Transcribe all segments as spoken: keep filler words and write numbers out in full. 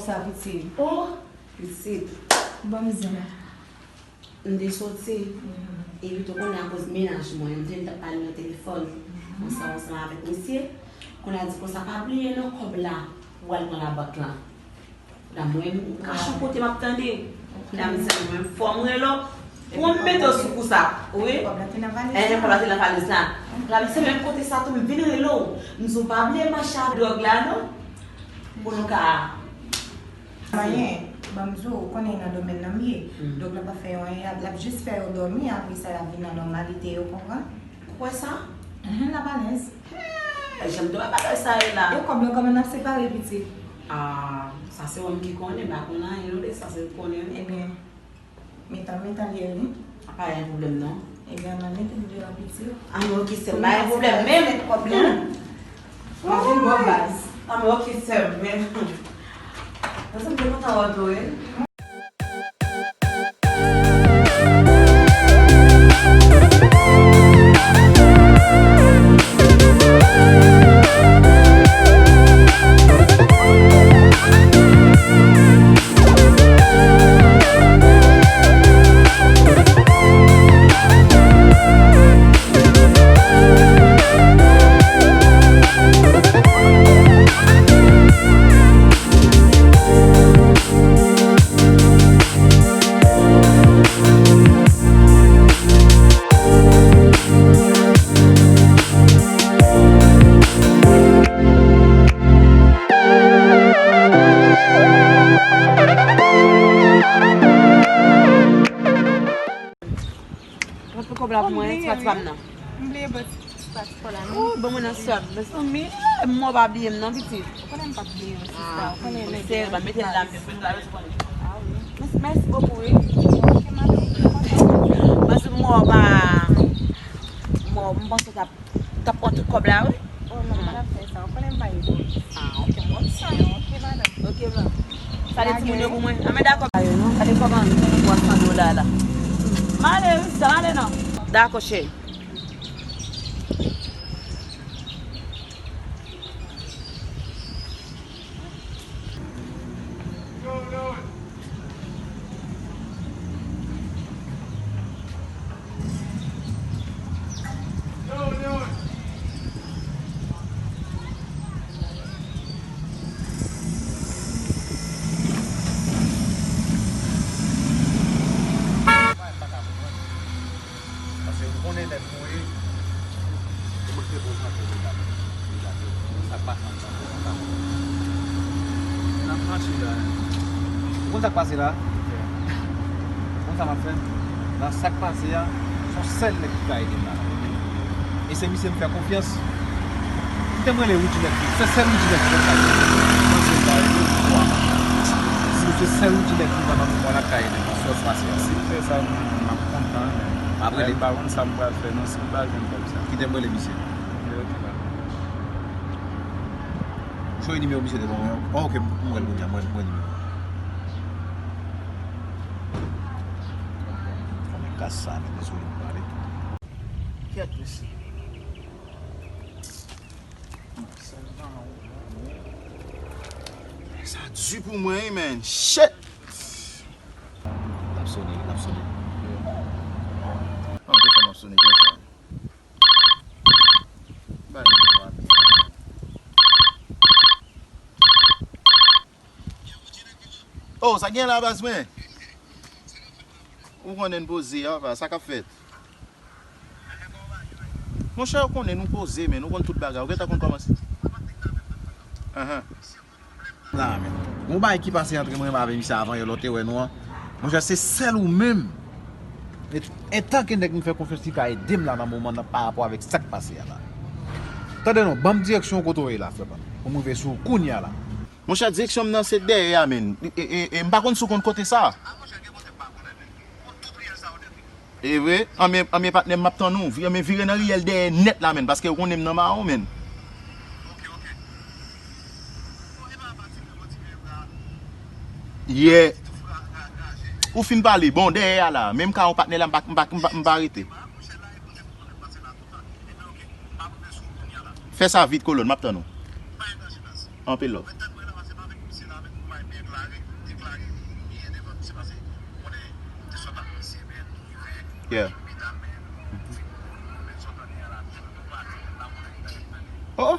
Sa pitit. Oh, pitit. Ban m zen. M te soti. Epi tou konnen akoz mennaj mwen, m te t ap pale nan telefòn. Ansanm, ansanm avèk misye. Kounye a di konsa, pa bliye non kòb la, ou al pran labank lan. Kounye a mwen, m kache yon kote m ap tande. Kounye a m di, mwen, fò m rele w. Pou m mete w sou kou sa. Wi. Kòb la te nan valiz la. Kòb la te nan valiz la. Kounye a m se menm kote sa tou, m vin rele w. M di w pa bliye mache ak dwòg la non. Pou nou ka Manyen, ban m di w, ou konnen nan domèn nan m ye. Donk, l ap fè yo anyen, l ap jis fè yo dòmi, apre sa, l ap vin nan nòmalite yo, konprann? Ou kwè sa? Mhm, l ap alèz. Hey, jan m te wè bagay sa ye la. E kòb la, kòman n ap separe, pitit? Ah, sa se ou menm ki konnen, m pa konn anyen non de sa, se ou k konnen wi. Ebyen, Metan, metan li ye wi. Pa gen pwoblèm non. Ebyen, mwen mete m deyò pitit. Ah, men oke, sè m, pa gen pwoblèm, men. Mèt kòb la. M ap vin ba w baz. Ah, men oke, sè m, men. Mwen santi m te kontan wè w tou, wi. Mwen pou kòb la pou mwen, ti pati pa m nan. M bliye bò ti pati pa w la non. Ou ban mwen nan sòt. Mèsi. Mwen pa bliye m non, pitit. Ou konnen m p ap bliye w, sista. Ou konnen nèg yo. Mèsi, mèsi bokou, wi. Ok, madanm. Paske mwen pa, mwen, m panse t ap T ap pran tout kòb la, wi. Oh non, pa t ap fè sa. Ou konnen m pa egoyis. Ah, ok, m konn sa. Ok, madanm. Ok, blan. Sa de timoun yo pou mwen. Ah, men dakò. Gade kòman m gen twa san dola la. M ale, wi, sa m ale non. Dakò, cheri. Paske m konnen nèg mwen ye. Ou manke bon jan pou mwen la. Sa k pase anndan pou mwen ta konn. N ap mache la. Ou konn sa k pase la? Ou konn sa m ap fè? Nan sa k pase a, se yon sèl nèg ki ka ede m la. E se misye m fè konfyans. Kite m rele Rudy Nèg Vivan. Se sèl Rudy Nèg Vivan k ka ede m. Mwen se pa ede ou kwa. Si se sèl Rudy Nèg Vivan nan moman la k ka ede m nan sitiyasyon pase a. Si m fè sa, m ap kontan. M ap rele. M pa konn sa m pral fè non, si m pa jwenn kòb sa. Kite m rele misye. Ok, ok, la. Ou chonje nimewo misye te ban mwen an? Oh, ok, m wè l kounye a, m wè, m wè nimewo a. Konnen kas sa, men bezwen li pale. Kèt, mesye. Sa di pou mwen, wi, man. Shit! L ap sone, l ap sone. An, te fè m ap sone konsa. Bay nimewo a. Oh, sa gen la, baz mwen? Ou konnen n poze a, papa, sa k ap fèt? Monchè, ou konnen nou poze, men nou konn tout bagay. Ou gentan konn kòman se. Ahan. La, men. Gon bagay ki pase antre mwen menm avè misye avan yè lè w te wè nou an. Monchè, se sèl ou menm. E, antanke nèg m fè konfyans, li ka ede m la nan moman nan pa rapò avèk sa k pase a la. Tande non, ban m direksyon kote w ye la, frè pa m. Pou m rive sou ou kounye a la. Monchè, direksyon m nan se dèyè a, menn. E, e, e, m pa konn si w konn kote sa. E vre? Anben, anben, patnè m, m ap tann ou. Vi-, anben, vire nan riyèl dèyè nèt la, menn, paske ou konnen m nan mawon, menn. Yeah. Ou fin pale. Bon, dèyè a la. Menm ka yon patnè la, m pa, m pa, m pa, m pa rete. Fè sa vit, kolòn, m ap tann ou. Anpil love. Yeah. Oh.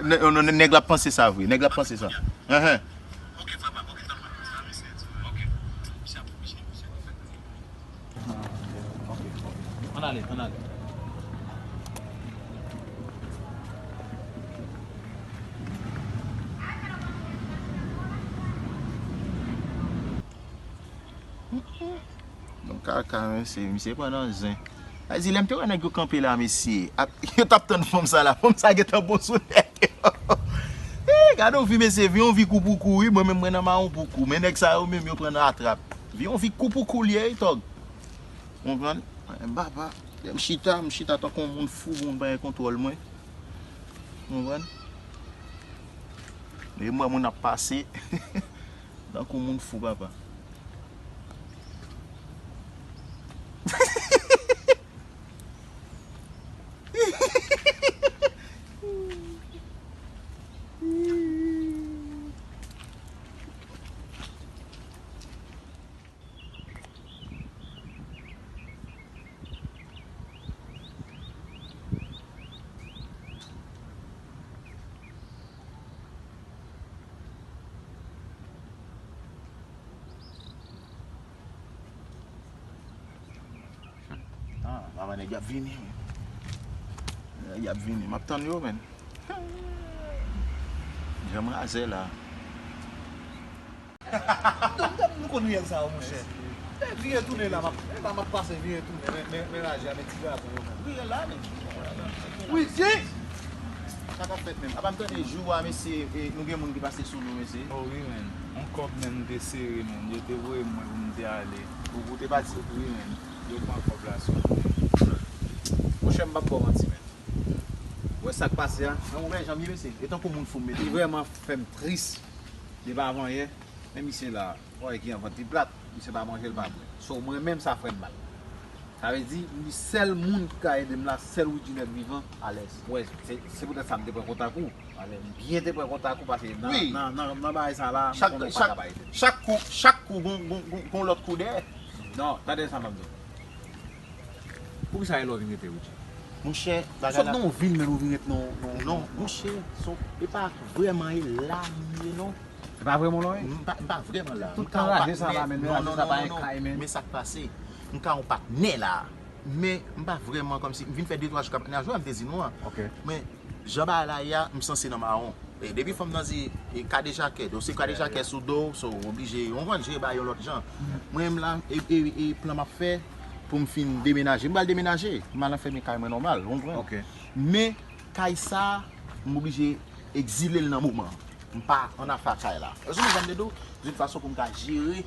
Nè- non, nè- Nèg la panse sa vre. Nèg la panse sa. Enhen. Ann ale, ann ale. Donk kaka, mesye, misye pran nan zen. Sa di, lè m te wè nèg yo kanpe la, mesye, ap- yo t ap tann fanm sa la. Fanm sa gentan bon sou nèg yo. Eh, gade yon vi, mesye, vi yon vi kou pou kou, wi. Mwen menm, mwen nan mawon pou kou. Men nèg sa yo menm, yo pran nan atrap. Vi yon vi kou pou kou li ye, wi, tòg. Konprann? M papa, lè m chita, m chita tankou yon moun fou, moun pa gen kontwòl mwen. Konprann? E mwen, moun ap pase. Tankou moun fou, papa. Ah, papa, nèg y ap vini, wi. Nèg y ap vini. M ap tann yo, menn. Janm razè la. Nou, nou, nou konn riyèl sa yo, monchè. E vire tounen la, m ap, e la, m ap pase, vire tounen. Men, men, men raje a, men ti gason yo, men. Vire la, men. Wi, di! Sa k ap fèt menm? Apa m tande jou a, mesye, e, nou gen moun ki pase sou nou, mesye. Oh wi, men. On kòb menm te sere, men. Yo te voye m mwen pou m te ale. Ou, ou te pati? Wi, men. Yo pran kòb la sou mwen. Monchè, m p ap ba w manti, men. Ou wè sa k pase a? Nan moman jan m ye, mesye. E tankou moun fou m mete. Li vrèman fè m tris. Depi avan yè, men misye la, ou wè ki an vant li plat, misye pa manje, l pa bwè. So, mwen menm, sa fè m mal. Sa vle di, li sèl moun ki ka ede m la, sèl Woodjinèt vivan. Alèz. Wè, se, se poutèt sa m te pran kontak ou. Alèz. M byen te pran kontak ou, paske nan, wi, nan, nan, nan bagay sa la, m konnen ou pa ka bay ede. Chak kou, chak kou, gon, gon, gon, gon lòt kou dèyè. Non, tande sa m ap di w. Poukisa e lè w vin rete, Woodjy? Monchè, bagay la. Sot nan yon vil, men ou vin ret nan, nan, non, nan, monchè, son, e pa vrèman e la m ye, non. E pa vrèman w la, wi? M pa, m pa vrèman la. Tout tan raje sa la, men, men raje sa pa yon kay, men. Men sa k pase, m ka yon patnè la. Men m pa vrèman kòmsi, m vin fè de twa jou k ap patnè a, jwè m te di nou an. Ok. Men jan bagay la ye a, m sanse nan mawon. E depi fanm nan di, e, kadejakè, donk se kadejakè sou do w, so, w oblije, w konprann, jere bagay yon lòt jan. Mwen menm la, e, e, e plan m ap fè pou m fin demenaje. M pral demenaje, m al anfèmen kay mwen nòmal, w konprann? Ok. Men, kay sa, m oblije egzile l nan moman. M pa an afè a kay la. Èske w konprann sa m te di w? Yon fason pou m ka jere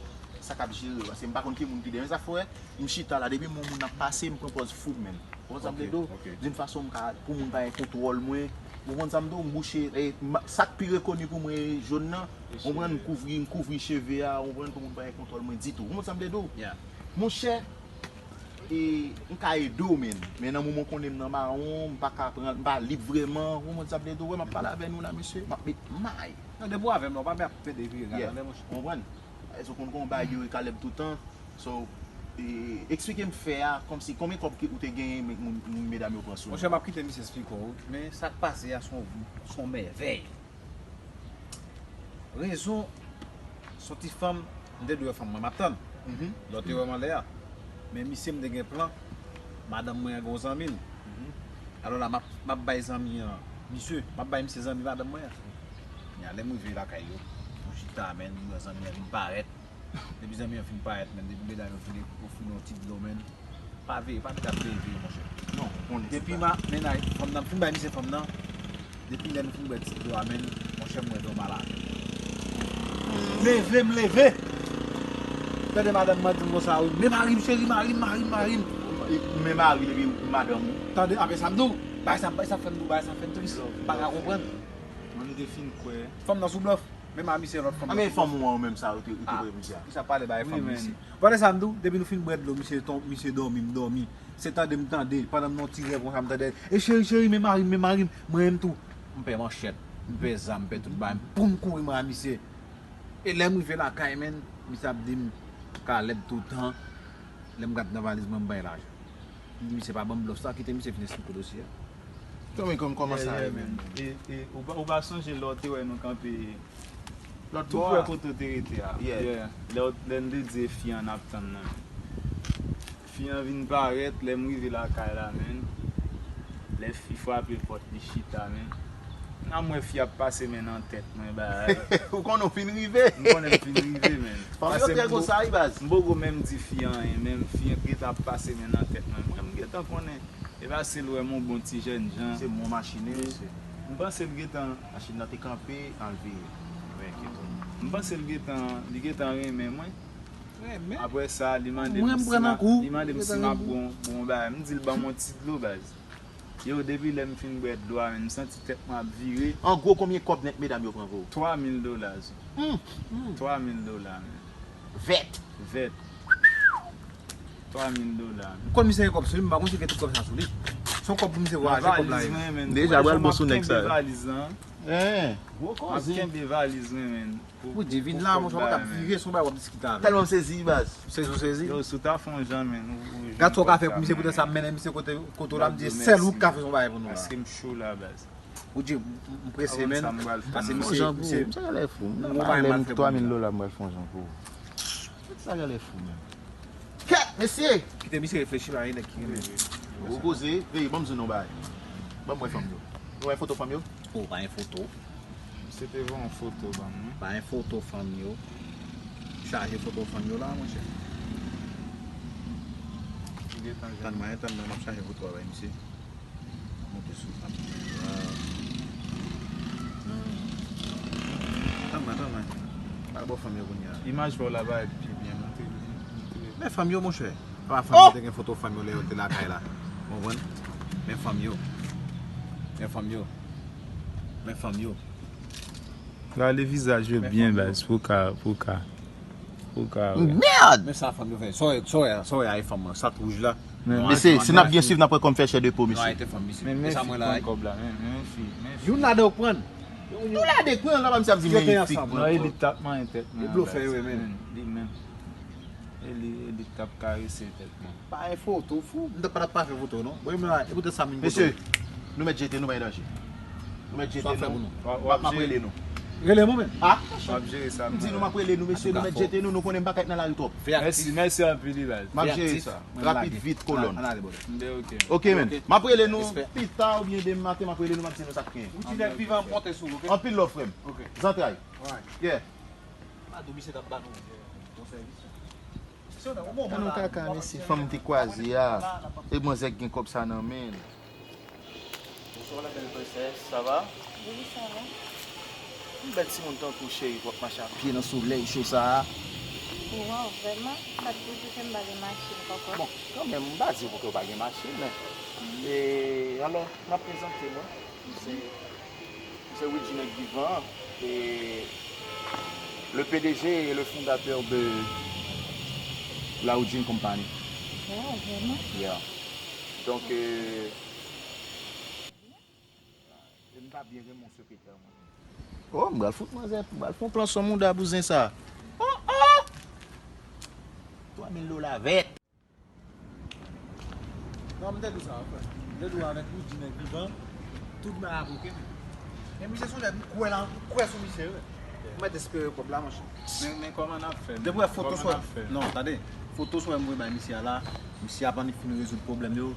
sa k ap jere yo. Paske m pa konn ki moun ki dèyè. Men sa fè, m chita la, depi m wè yon moun ap pase, m pran pòz fou m menm. Ou konprann sa m vle di w? Ok, ok. Yon fason m ka, pou moun pa gen kontwòl mwen. Ou konprann sa m di w? M bouche, e, ma- sa k pi rekoni pou mwen e jòn nan. Ou konprann? M kouvri, m kouvri cheve a, ou konprann, pou moun pa gen kontwòl mwen ditou. Ou konprann sa m vle di w? Yeah. Monchè, e, m ka ede w, men. Men nan moman w konnen m nan mawon, m pa ka pran, m pa lib vrèman. Ou konprann sa m vle di w? Wè, m ap pale avè nou la, mesye, m ap met may. Non, depi w avè m la, w pa mèt ap pede vire, yeah, tande, monchè. Ou konprann? Èske w konn gon bagay yo e Caleb toutan? So, e, eksplike m fè a, kòmsi, konbyen kòb ke ou te genyen, men, moun, moun medam yo pran sou nou? Monchè, m ap kite misye esplike w, wi. Men sa k pase a, se yon, se yon mèvèy. Rezon, se yon ti fanm, m te dwe wè fanm mwen, m ap tann. Mhm. Lè w te wè m anlè a. Men misye, m te gen plan, madanm mwen an gen yon zanmi l. Mhm. Alò la, m ap, m ap bay zanmi an, misye, m ap bay misye zanmi madanm mwen an. Kounya, lè m rive lakay yo, nou chita, men, m wè zanmi an vin parèt. Depi zanmi an fin parèt, men, depi medam yo fin ofri nou yon ti dlo, men, pa veye, pa mete ap veye, veye, monchè. Non, konnen se pa. Depi ma, men, ay, fanm nan, m fin bay misye fanm nan, depi lè nou fin bwè ti dlo a, men, monchè, m wè dòmi la. M leve, m leve. Tande madanm mwen di m konsa, wi. Men mari m, cheri, mari m, mari m, mari m. Men mari depi madanm ou. Tande, apre sa, m di w, bagay sa, bagay sa fè m dou, bagay sa fè m tris. M pa ka konprann. Mwen, m te fin kwè. Fanm nan sou blòf. Menm a misye lòt fanm. A, men fanm ou an menm sa, ou te, ou te voye misye a. Misye ap pale bay fanm misye. Ou pa de sa m di w, depi nou fin bwè dlo, misye ton, misye dòmi, m dòmi. Se tande m tande, pandan m nan ti rèv konsa m tande, e cheri, cheri, men mari m, men mari m, mwen menm tou. M pè manchèt, m pè zam, m pè tout bagay, m poum kouri mwen a misye. E lè m rive lakay, menn, misye ap di m, Caleb, toutan, lè m gad nan valiz mwen, m bay lajan. M di misye pa ban m blòf sa, kite misye fin esplike w dosye a. Kòman, kòman sa ye, menn? E, e, ou pa, ou pa sonje lè w te wè nou kanpe lòt bò a? Tou prè kote w te rete a. Yeah. Yeah. Lè w, lè n te di e fi an n ap tann nan. Fi an vin parèt, lè m rive lakay la, menn. Lè fi frape pòt, li chita, menn. Nan m wè fi ap pase men nan tèt mwen, bay. Ou konnen w fin rive. M konnen m fin rive, menn. Fanm yo trè konsa, wi, baz. M poko menm di fi anyen, menm fi an gentan ap pase men nan tèt mwen. Mwen, m gentan konnen. E pa si l wè m yon bon ti jènjan. Se bon machin, wi, mesye. M panse l gentan. Machin nan te kanpe, an l vire. Mwen, kite. M panse l gentan, li gentan renmen mwen. Renmen? Apre sa, li mande m si m ap, li mande m si m ap bon, bon bagay. M di l ban m yon ti dlo, baz. Yo, depi lè m fin bwè dlo a, menn, m santi tèt mwen ap vire. An gwo, konbyen kòb nèt medam yo pran pou ou? Twa mil dola, zo. Hmm, hmm. Twa mil dola, menn. Vèt. Vèt. Twa mil dola, menn. Kòb misye gen kòb sou li, m pa konn si gen tout kòb sa sou li. Se yon kòb pou misye vwayaje, kòb la ye. Deja, pral bon sou nèg sa yo. Valiz lan. Hein, gwo koze. M ap kenbe valiz mwen, menn. Pou, pou di, vin la, monchè, w pa ka vire sou bay w ap diskite avè l. Tèlman m sezi, baz. Sezi w sezi? Yo, si w ta fè yon jan, menn, ou, ou jwenn kòb sa, menn. Gad sa w ka fè pou misye, poutèt sa m mennen misye kote, kote w la, m di, sèl ou k ka fè yon bagay pou nou la. Paske m cho la, baz. Ou di, m, m prese, menn. Paske misye, misye, m sa lè fou. Nòmal, lè m twa mil dola, m pral fè yon jan pou ou. Sa lè fou, menn. Kèt, mesye! Kite misye reflechi, pa gen nèg ki renmen. Ou poze, veye, ban m di nou bagay. Ban m wè fanm yo. Nou wè foto fanm yo? Oh, pa gen foto. Misye te voye yon foto ban mwen. Pa gen foto fanm yo. Chaje foto fanm yo la, monchè. Tann mwen, tann mwen, m ap chaje foto a bay misye. Monte sou fanm yo. Tann mwen, tann mwen. Pa bò fanm yo kounye a. Imaj pa w la parèt pi byen. Monte, monte. Men fanm yo, monchè. Pa fanm yo te gen foto fanm yo lè yo te lakay la. Ou konprann? Men fanm yo. Men fanm yo. Men fanm yo. Gade vizaj yo byen, baz, pou ka, pou ka, pou ka wè. Mèd! Men sa fanm yo fè. Sa w wè, sa w wè, sa w wè a e fanm nan, sa k wouj la. Mesye, si n ap byen swiv, n ap wè kòm fè chè de po, mesye. Men, men fi pran kòb la, men, men fi, men fi. Youn ladan yo pran. Youn ladan yo pran, la pa misye ap di men fi pran kòb. Non, e li t ap manyen tèt mwen. E blofè yo ye, men. Li menm. E li, e li t ap karese tèt mwen. Pa gen foto, fou. M t ap pa, pa fè foto, non. Bon, e poutèt sa m vin kote w. Mesye, nou mèt jete nou, pa gen danje. Nou mèt jete nou. M ap, m ap rele nou. Rele mwen menm. Ah? M ap jere sa. M di nou, m ap rele nou, mesye, nou mèt jete nou, nou konnen m pa ka ret nan lari twòp. Mèsi, mèsi anpil, wi, baz. M ap jere sa. Rapid, vit, kolòn. Ann ale, brother. Ok, men. M ap rele nou pita oubyen demen maten, m ap rele nou, m ap di nou sa k gen. Woodjinèg vivan, m konte sou ou, ok? Anpil love, frè m. Ok. Zantray. Alright. Yeah. M a di w misye t ap ba nou bon sèvis. Konnen w kaka, mesye, fanm te kwaze a. E manzè k gen kòb sa nan men l. Bonsoir, la belle princesse, ça va? Oui, ça va. Yon bèl timoun tankou w, cheri, pou w ap mache a pye nan solèy cho sa a. Waw, vrèman? M pa t pou di ke m pa gen machin poko. Bon, kanmenm, m pa di w ke w pa gen machin, men. E, alò, m ap prezante mwen. M se M se Woodjinèg Vivan, e le P D G et le fondateur de la Woodjin Company. Wow, vrèman? Yeah. Donk, euh, e m ta byen renmen yon sekretè mwen. Oh, m pral fout manzè, m pral fè yon plan sou mouda bouzen sa. Oh, oh! Twa mil dola vèt. Non, m te di w sa, frè. M te di w avèk Woodjinèg Vivan, tout bagay ap oke, men. Men misye se yon nèg m kwè la, m kwè sou misye, wi. M mèt espere kòb la, monchè. Men, men kòman n ap fè? Depi w wè foto sa w wè, non, tande. Foto sa w wè m voye bay misye a la, misye ap annik fin rezoud pwoblèm yo.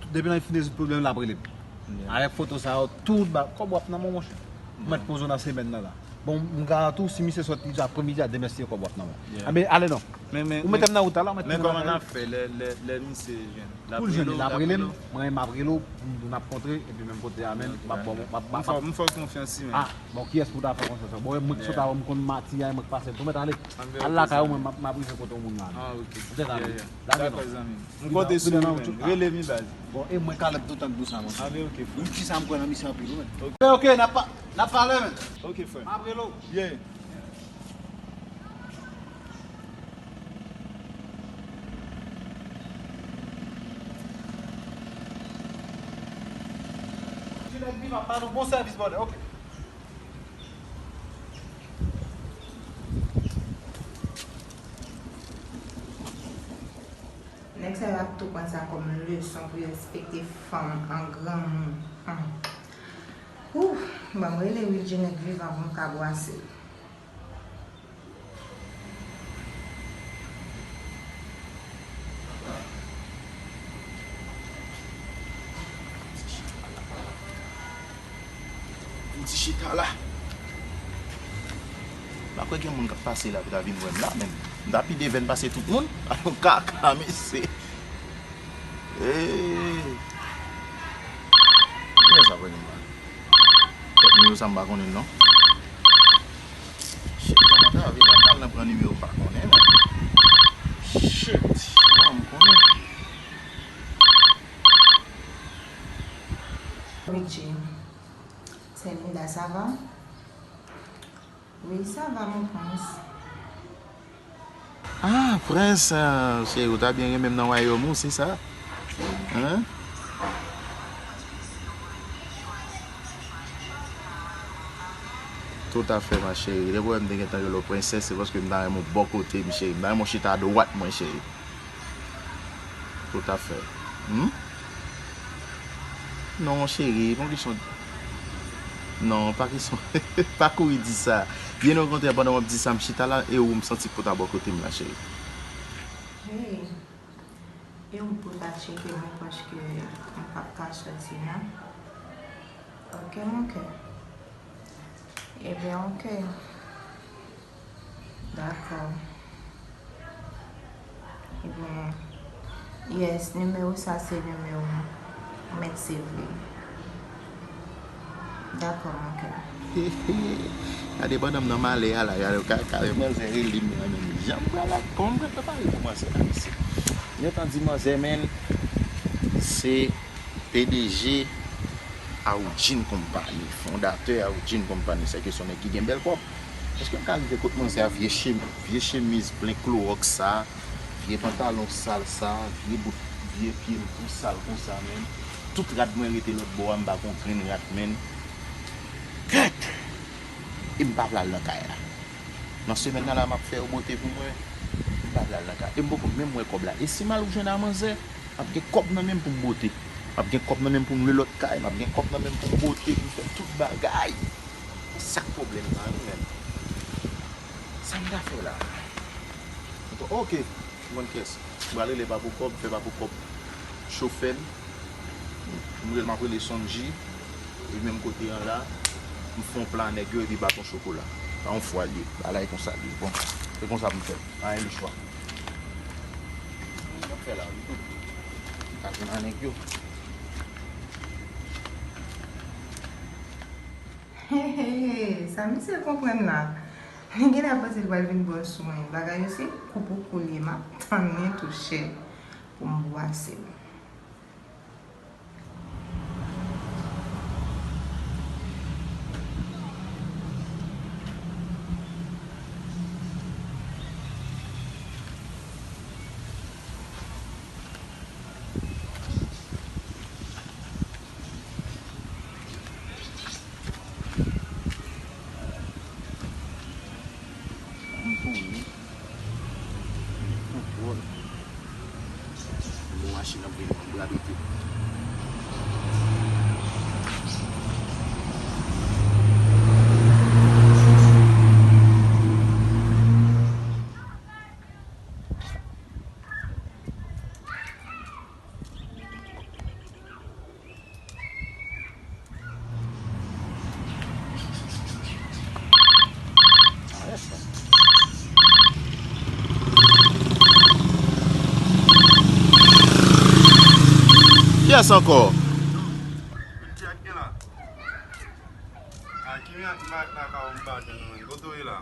Depi l annik fin rezoud pwoblèm yo, l ap rele m. Avèk foto sa yo, tout ba-, kòb w ap nan men w, monchè. M mèt poze w nan semèn nan la. Bon, m garanti w, si misye sòti aprèmidi a, demen si Bondye vle, kòb w ap nan men w. Anben, ale non. Ou mete m nan wout la, ou mèt kite m nan lari. Men kòman n ap fè lè, lè, lè misye jwenn? Pou l jwenn li, l ap rele m. Mwen, m ap rele w, pou n ap kontre, epi menm kote a menm, m ap ba w, m ap, m ap, m ap. M fè w konfyans, wi, men. Ah, bon, kiyès pou w ta fè konfyans? Bon, mwen sot a wè m konn Mati a, mwen k pase. Ou mèt ale. Al lakay ou, mwen, m ap, m ap rive kote yon moun la. Ah, ok. Ou tèt ale. Lage non. Dakò, zanmi m. M konte sou ou, men. Rele m, wi, baz. Bon, e mwen, Caleb, tou tan k di w sa, monchè. Anben, ok, frè. Yon ti sa m kwè nan misye anpil, wi, men. Ok. Ok, ok, n ap pa-, n ap pale, men. Ok, frè. M ap rele w. Yeah. Ti nèg vivan, pa nou bon sèvis, brother. Ok. Sè ap tou pran sa kòm leson pou yo respekte fanm an granmoun. Hmm. Ouh, ban m rele Wilgy nèk vivan pou m ka bwase l. Vin ti chita la. M pa kwè gen moun k ap pase la pou ta vin wè m la, men m ta pi devèn pase tout moun. Alon kaka, mesye. Hey. Kiyès sa vre menm la? Tèt nimewo sa m pa konnen non. Shit, kòman ta vin la? Kal nan pran nimewo m pa konnen non. Shit, kòman m konnen? Richie. Selinda, ça va? Oui, ça va, mon prince. Ah, prens, ah, cheri, ou ta byen renmen m nan wayòm ou, se sa? Hein? Tout à fait, ma chérie. Depi w wè m te gentan rele w prensès, se paske m ta renmen w bò kote m, cheri. M ta renmen w chita dwat mwen, cheri. Tout à fait. Hmm? Non, cheri, pa kesyon. Non, pa kesyon. Pa kouri di sa. Byen okontrè, pandan w ap di sa, m chita la, e ou, m santi k pou ta bò kote m la, cheri. Hey, e ou pou ta tcheke mwen paske m p ap ka soti non. Ok, mon cœur. Ebyen, ok. Dakò. Ebyen, yes, nimewo sa se nimewo m. Mèt se vre. Dakò, mon cœur. Gade pandan m nan malè a la, gade w ka, ka wè manzè rele m nan menm jan m pral ak, kòman m pral pale pou manzè la, mesye. Gentan di manzè, men se P D G Aoudjin Company, fondatè Aoudjin Company, se kesyon nèg ki gen bèl kòb. Èske m ka rive kot manzè a, vye chemi-, vye chemiz plen klowòks sa, vye pantalon sal sa, vye bout, vye pye m tou sal konsa menm. Tout rad mwen rete lòt bò a, m pa gon grenn rad menm. Kèt! E m pa vle al nan kay la. Nan semèn nan la, m ap fè yo bote pou mwen. M pa vle al nan kay. E m poko menm wè kòb la. E si m al jwenn a manzè, m ap gen kòb nan men m pou m bote. M ap gen kòb nan men m pou m lwe lòt kay. M ap gen kòb nan men m pou m bote, pou m fè tout bagay. Se sa k pwoblèm nan, wi, menm. Sa m ta fè la? Oke, m konn kiyès. M pral rele Papou Kòb, fè Papou Kòb chofè m. M rele, m ap rele Sonji. E menm kote an la, m fè yon pla nèg yo epi baton chokola. Pa yon fwa l ye. Bagay konsa l ye. Bon, se konsa pou m fè. Pa gen lechwa. M ap fè la, wi. M ka jwenn a nèg yo. Hey, hey, hey, sa misye konprann la? Li genlè panse li pral vin ba w swen. Bagay yo se kou pou kou li ye. M ap tann mwen tou chè pou m bwase l. Bon machin ap vini, mwen bra pete. Kiyès ankò? A, ki mirak m pa, pa ka wè m pa jwenn ou menm. Kote w ye la?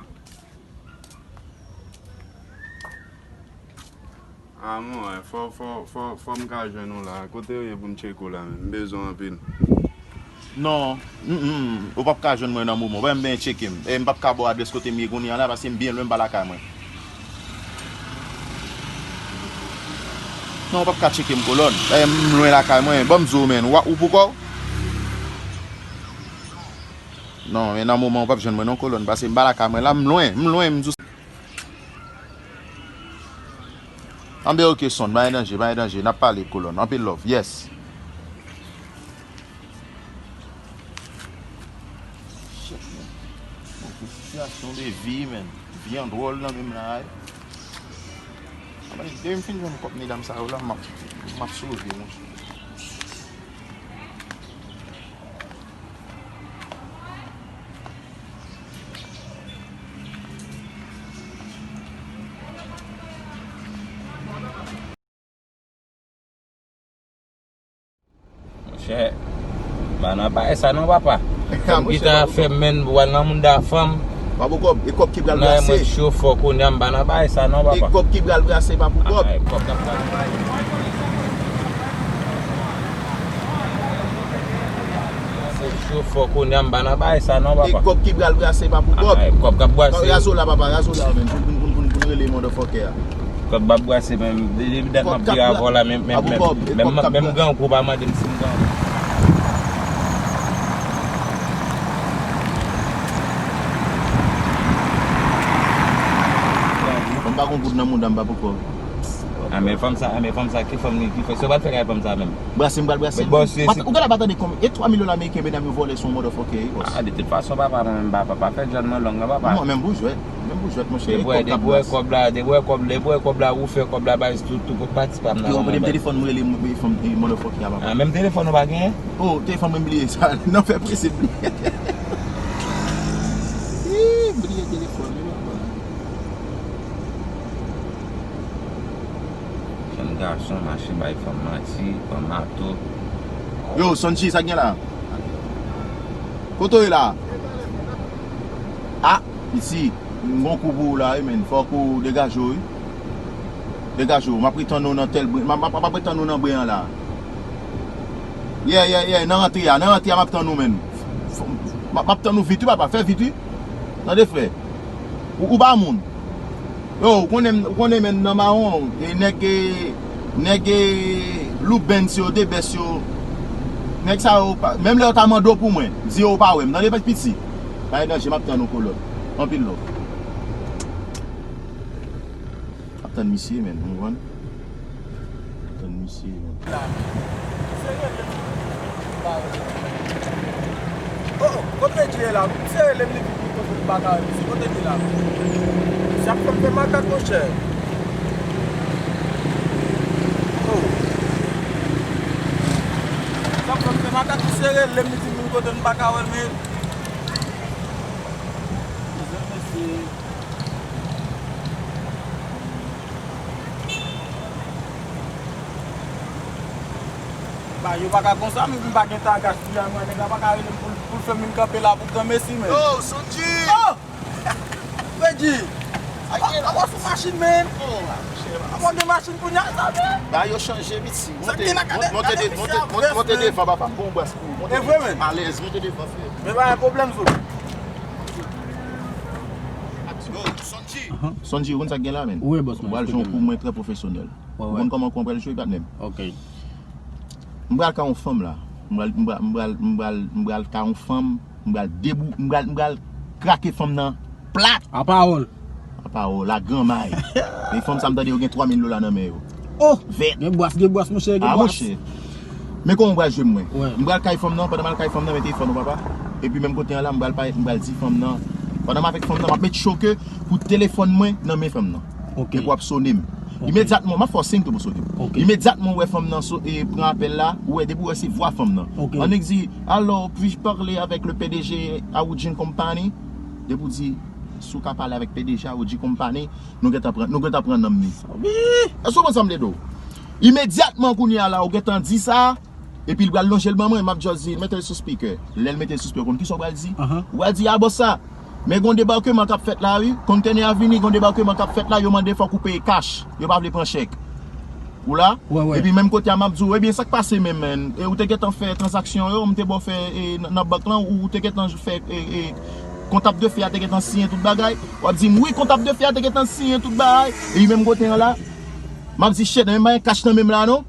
A, mwen, fò, fò, fò, fò m ka jwenn ou la. Kote w ye pou m tcheke w la menm? M bezwen w anpil. Non, mm, mm, ou p ap ka jwenn mwen nan moman. Ou pa menm byen tcheke m. E m p ap ka ba w adrès kote m ye kounye a la, paske m byen lwen, m pa lakay mwen. Non, ou p ap ka tcheke m, kolòn. E m lwen lakay mwen. Ban m di w, menn. Ou, ou pou kò w? Non, men nan moman ou p ap jwenn mwen non, kolòn, paske m pa lakay mwen la, m lwen, m lwen, m di w. Anben, ok, Son, pa gen danje, pa gen danje. N ap pale, kolòn. Anpil love, yes. Shit, man. Bon, sitiyasyon de vi, man. Vi an dwòl nan menm la, wi. Anben, depi m fin jwenn kòb medam sa yo la, m ap, m ap sove, monchè. Monchè, pa nan bagay sa non, papa. Fanm ki ta fè m menm, w al nan moun da fanm. Pa pou kòb, e kòb ki pral brase. Mwen cho fò kounye a, m pa nan bagay sa non, papa. E kòb ki pral brase, pa pou kòb. Ah, e kòb k ap brase. Se cho fò kounye a, m pa nan bagay sa non, papa. E kòb ki pral brase, pa pou kòb. Ah, e kòb k ap brase. Razo la, papa, razo la, men. Pou, pou, pou, pou, pou n rele motherfucker a. Kòb ap brase, men depi dat m ap di avè w la, men, men, men, men, men grangou pa mande m si m grangou. Mwen pa gon goud nan mouda m, pa poko. Ah, men fanm sa, ah, men fanm sa, ki fanm li, ki fanm, se w pral fè kay fanm sa menm? Brase, m pral brase. Ou genlè pa tande konbyen, e twa milyon ameriken medam yo vòlè sou yon motherfucker, e bòs. Ah, de tout fason, papa, mwen menm, papa, pa fè John mwen long non, papa. Non, menm pou jwèt. Menm pou jwèt, monchè. Depi w wè kòb la, depi w wè kòb la, depi w wè kòb la, ou fè kòb la, bay tout, tout, tout pati pa m nan. Yo, prete m telefòn, m rele, m, m, m, motherfucker a, papa. Ah, menm telefòn ou pa genyen? Oh, telefòn mwen bliye sa. Non, fè prese bliye. Ih, bliye telefòn, wi, papa. Jèn gason mache bay fanm manti, pran mato. Yo, Sonji, sa k gen la? Kote w ye la? Ah, isi, m gon kou pou ou la, wi, men. Fòk ou degaje w, wi. Degaje w. M ap ret tann ou nan tèl bren. M ap, m ap, m ap ret tann ou nan bren an la. Yeah, yeah, yeah. Nan rantre a, nan rantre a, m ap tann ou, men. M ap, m ap tann ou vit, wi, papa. Fè vit, wi. Tande, frè. Ou, ou pa moun. Yo, ou konnen, ou konnen, men, nan mawon, e nèg, e, nèg, e, Lou Benz yo, de bès yo. Nèg sa yo, pa, menm lè yo ta mande w pou mwen, di yo ou pa wè m. Tande, piti. Pa gen danje, m ap tann ou, kolòn. Anpil love. Ap tann misye, men, ou konprann? Ap tann misye, men. Oh, kote Reggie ye la? Misye rele m, li di m kote m pa ka wè misye. Kote li la? Misye ap fè m fè makak, monchè. Oh. Misye ap fè m fè makak, misye rele m, li di m kote m pa ka wè l, men. Mezanmi, mesye. Ba, yo pa ka konsa, m, m pa gen tagaj pou y al, mwen, nèg la pa ka rele m pou, pou l fè m vin kanpe la pou granmesi, men. Yo, Sonji! Oh! Fredi! Apa sou machin, men? Apa gen machin kounye a, sa, men? Ba, yo chanje, piti. Monte, monte, monte, monte devan, papa. M gon bras pou ou. Monte devan. Alèz, monte devan, frè. Men pa gen pwoblèm, sou. Yo, Sonji. Sonji, ou konn sa k gen la, men? Wi, bòs, mwen. Ou pral jwe yon kou mwen trè pwofesyonèl. Ou konn kòman kou an pral jwe, patnè m? Ok. M pral ka yon fanm la. M pral, m pral, m pral, m pral, m pral ka yon fanm. M pral debou, m pral, m pral krake fanm nan plat. A pawòl. A pawòl, a granmay. E fanm sa m tande yo gen twa mil dola nan men yo. Oh! Vèt. Gen bwas, gen bwas, monchè, gen bwas. Ah, monchè. Men kòman m pral jwe mwen? M pral kay fanm nan, pandan m al kay fanm nan, men telefòn ou papa. Epi menm kote an la, m pral pa, m pral di fanm nan. Pandan m avèk fanm nan, m ap met choke pou telefòn mwen nan men fanm nan. Ok. Epi w ap sone m. Ok. Imedyatman, m ap fè w siy tou pou w sone m. Ok. Imedyatman w wè fanm nan so, e, pran apèl la, ou wè depi w wè se vwa fanm nan. Ok. Annik di, "Alors, puis-je parler avec le P D G Awoodji Company?" Depi w di, "Si w ka pale avèk P D G Awoodji Company, nou gentan pran, nou gentan pran nonm li." Wi! Èske w konprann sa m vle di w? Imedyatman kounye a la, ou gentan di sa, epi l pral lonje l ban mwen, m ap just di, "Mete l sou speaker." Lè l mete l sou speaker, ou konn kisa w pral di? Ou pral di, "A bòs sa, men gon debakman k ap fèt la, wi. Kontènè a vini, gon debakman k ap fèt la, yo mande fòk ou peye cash. Yo pa vle pran chèk." Ou la? Epi menm kote a, m ap di w, "Ebyen, sa k pase menm, menn? E ou te gentan fè tranzaksyon yo, m te ba w fè, e, nan, nan bank lan, ou te gentan fè, e, e, kontab de fè a te gentan siyen tout bagay?" W ap di m, "Wi, kontab de fè a te gentan siyen tout bagay." Epi menm kote an la, m ap di, "Shit, men m pa gen cash nan men m la, non."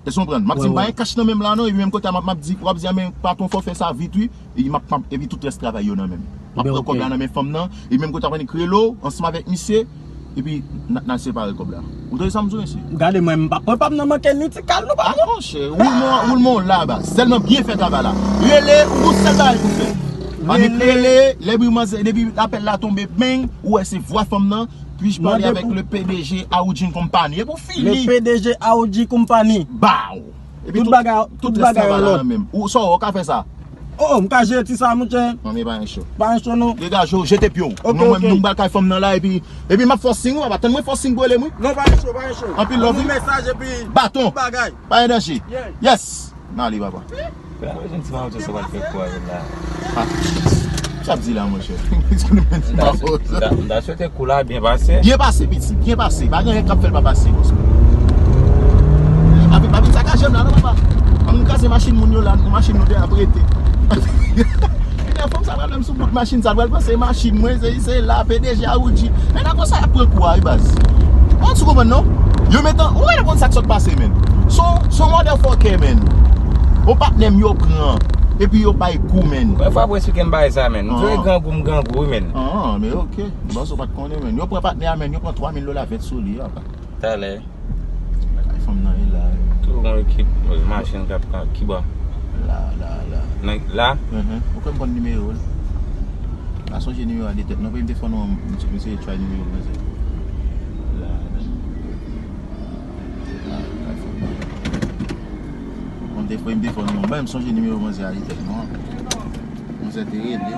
Èske w konprann? M ap di, "M pa gen cash nan men m la, non." Epi menm kote a, m ap, m ap di, w ap di, "A, men patwon, fò w fè sa vit, wi." Epi m ap, m ap, epi tout rès travay yo nan men m. M ap pran kòb la nan men fanm nan, epi menm kote a, m ap annik rele w ansanm avèk misye. Epi, n a, n a separe kòb la. Ou tande sa m di w, mesye? Gade, mwen, m pa pran pa m nan manke ni ti kal nou pa. Ah non, monchè, woulman, woulman w la, baz. Sèlman byen fè travay la. Rele, ou gon sèl bagay pou fè. Annik rele, lè bri manzè, depi apèl la tonbe, beng, ou wè se vwa fanm nan. Puis-je parler avec le P D G Aoudjin Company? Epi w fini. Le P D G Aoudjin Company. Baw! Epi tout bagay, tout bagay an lòd. Ou sa w ka fè sa? Oh, m ka jere ti sa, monchè. Non, men pa yon cho. Pa yon cho, non. Degaje w, jete pye w. Ok, non, mwen, ok. Nou pral kay fanm nan la, epi, epi m ap fè w siy, wi, papa. Tann mwen fè w siy pou rele m, wi. Non, pa yon cho, pa yon cho. Anpil love, wi. Mwen mesaj epi baton. Tout bagay. Pa gen danje. Yeah. Yes. N ale, papa. Fè la, jwenn ti mawozo sa pral fè kou avè l la. Ah. Sa ap di la, monchè. Ti mawozo. M ta, m ta swete kou la byen pase. Byen pase, piti. Byen pase. Pa gen anyen k ap fè l pa pase, bòs. Pa vin, pa vin sakaje m la, non, papa. Ann kraze machin moun yo la, machin nou te ap rete. Epi fanm sa pral menm sou bout machin sa, pral panse machin mwen, se, se la, P D G Aoudjin. Men nan konsa y ap pran kou a, wi, baz. Ou konprann, non? Yo met an, ou pa konn sa k sot pase, men. Son, son motherfucker, men. Yon patnè m yo pran, epi yo bay kou, men. Mwen fwa pou esplike m bagay sa, men. M jwe grangou, m grangou, wi, men. Ah, men ok. Bòs ou pa t konnen, men. Yo pran patnè a, men. Yo pran twa mil dola vèt sou li, papa. Talè. Kay fanm nan ye la, wi. Tou gon ekip, machin k ap, k ap, ki bò? La, la, la. Nan, la? Mhm. Ou kwè m konn nimewo l? Pa sonje nimewo a de tèt, non, pou m te fè non, misye, misye try nimewo manzè. La, la. La, kay fanm nan. Bon, m te fè, m te fè non, men m sonje nimewo manzè a de tèt, non. Manzè te rele.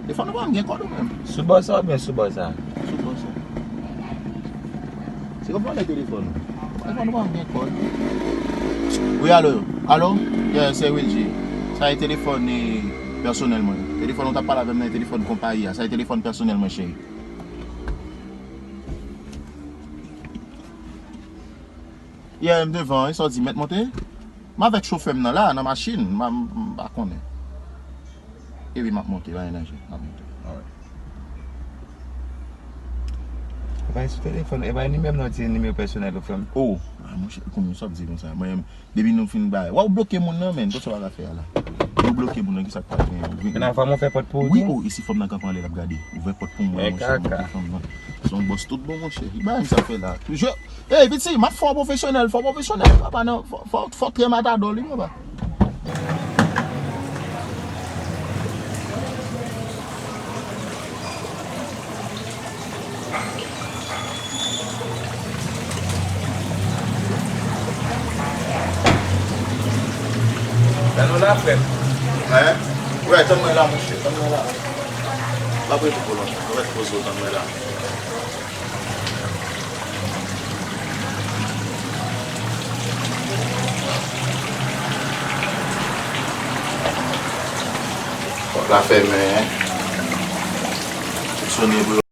Telefòn ou pa gen kòd ou menm? Sou bò sa oubyen sou bò sa? Sou bò sa. Se kòm vòlè telefòn ou. Telefòn ou pa gen kòd. Wi, alo. Alo? Yeah, se Wilgy. Sa e telefòn, e, pèsonèl mwen. Telefòn ou t ap pale avè m nan, e telefòn konpayi a. Sa e telefòn pèsonèl mwen, cheri. Yeah, m devan, e sa w di, mèt monte? M avèk chofè m nan la, nan machin, m, m, m pa konnen. Epi m ap monte, pa gen danje, m ap monte. Alright. E pa sou telefòn, e pa nimewo m nan, se nimewo pèsonèl ou, frè m. Oh, ah, monchè, kòman sa w ap di konsa? Mwen, depi nou fin bay, w ap bloke moun nan, men, konsa w pa ka fè a la. Nou bloke moun nan, ki sa k pral gen? Men nan fwa mwen fè pòt pou ou tou. Wi, oh, e si fanm nan kanpe anlè l ap gade? Ouvè pòt pou mwen, monchè, bloke fanm nan. Se yon bòs tout bon, monchè. Li pa menm sa fè la. Ey, piti, m ap fè w pwofesyonèl, fè w pwofesyonèl, papa, non, fò, fò, fò w trè matadò, wi, papa. Tann nou la, frè m. Hein? Wè, tann mwen la, monchè, tann mwen la. M ap rete pou lontan, m ap rete poze w, tann mwen la. Pòt la fèmen, hein? Sonnen pou yo.